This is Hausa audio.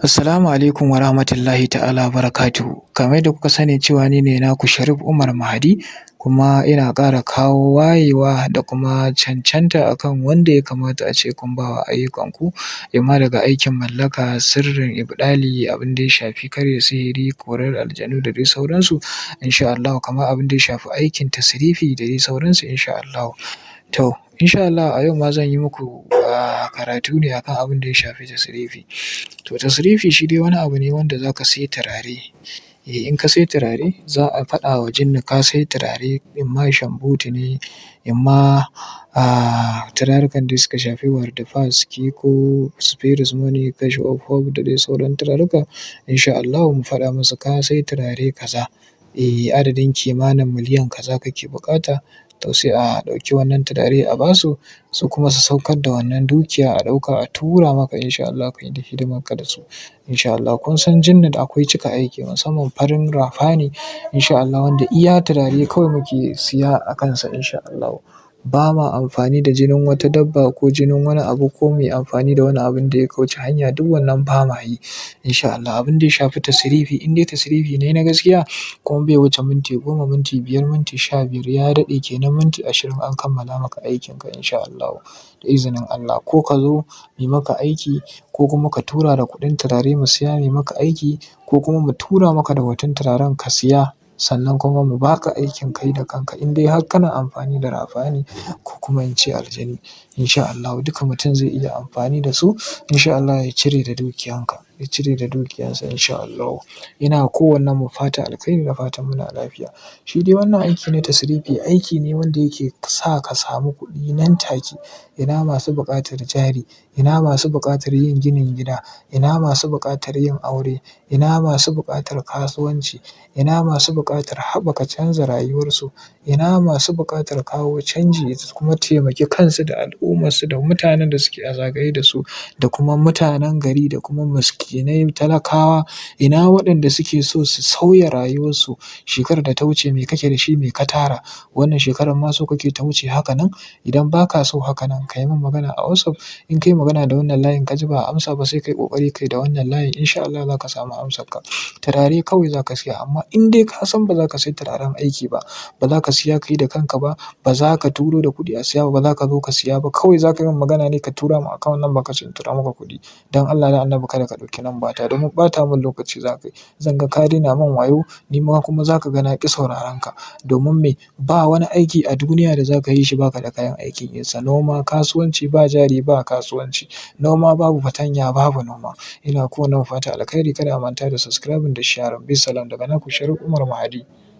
Assalamu alaikum wa rahmatullahi ta'ala wa barakatuhu. Kamar yadda kuka sani cewa ni ne naku Sharif Umar Mahadi, kuma ina ƙara kawo wayewa da kuma cancanta akan wanda ya kamata a ce kun ba wa ayyukanku, imma daga aikin mallaka, sirrin ibɗali, abin da ya shafi karya sihiri, korar aljanu da dai sauransu, insha Allahu, kamar abin da ya shafi aikin tasrifi da dai sauransu, insha Allahu. To, insha Allah a yau ma zan yi muku karatu ne akan abin da ya shafi tasrifi. To, tasrifi shi dai wani abu ne wanda za ka sai turare. In ka sai turare, za a faɗa wa jinni ka sai turare, imma shambutu ne, imma turarukan da suka shafi Wardifas, Kiko, Spirit Money, Cash of Hope da dai sauran turaruka. Insha Allahu mu faɗa musu ka sai turare kaza. Adadin kimanin miliyan kaza kake buƙata. To, sai a ɗauki wannan turare a basu, su kuma su saukar da wannan dukiya a ɗauka a tura maka, insha Allah ka yi hidimarka da su. Insha Allah kun san jinni da akwai cika aiki, musamman farin rafani, insha Allah, wanda iya turare kawai muke siya a kansa, insha Allahu. Ba ma amfani da jinin wata dabba ko jinin wani abu ko mu yi amfani da wani abun da ya kauce hanya, duk wannan ba ma yi, insha Allah. Abin da ya shafi tasrifi, in dai tasrifi ne na gaskiya, kuma bai wuce minti 10, minti 5, minti 15, ya daɗe kenan minti 20, an kammala maka aikinka, insha Allahu, da izinin Allah. Ko ka zo mu yi maka aiki, ko kuma ka tura da kuɗin turare mu siya mu yi maka aiki, ko kuma mu tura maka da hoton turaren ka siya, sannan kuma mu baka aikin kai da kanka, in dai har kana amfani da rafani ko kuma in ce aljani. Insha Allahu duka mutum zai iya amfani da su, insha Allah, ya cire da dukiyanka, ya cire da dukiyansa, insha Allahu. Ina kowannen mu fatan alkhairi da fatan muna lafiya. Shi dai wannan aiki na tasrifi aiki ne wanda yake sa ka samu kuɗi nan take. Ina masu buƙatar jari, ina masu buƙatar yin ginin gida, ina masu buƙatar yin aure, ina masu buƙatar kasuwanci, ina masu buƙatar haɓaka canza rayuwarsu, ina masu buƙatar kawo canji su kuma taimaki kansu da al'ummarsu da mutanen da suke a zagaye da su da kuma mutanen gari da kuma miskinai talakawa, ina waɗanda suke so su sauya rayuwarsu. Shekarar da ta wuce me kake da shi, me ka tara? Wannan shekarar ma so kake ta wuce haka nan? Idan ba ka so haka nan, ka yi min magana a WhatsApp. In ka yi magana da wannan layin ka ji ba a amsa ba, sai ka yi ƙoƙari ka yi da wannan layin, insha Allah za ka samu amsarka. Turare kawai za ka siya, amma in dai ka san ba za ka sayi turaren aiki ba, ba za ka siya ka yi da kanka ba, ba za ka turo da kuɗi a siya ba, ba za ka zo ka siya ba, kawai za ka yi min magana ne ka tura mun account number ka ce in tura maka kuɗi. Don Allah dan Annabi kada ka ɗauki lamba ta, domin ɓata min lokaci za ka yi. Zan ga ka daina min wayo, ni ma kuma za ka ga na ƙi sauraron ka. Domin me? Ba wani aiki a duniya da za ka yi shi ba ka da kayan aikin yinsa. Noma, kasuwanci ba jari ba kasuwanci. Noma babu fatanya babu noma. Ina kowannen mu fatan alkhairi, kada a manta da subscribing da sharing. Bisalam, daga naku Sharif Umar Mahadi.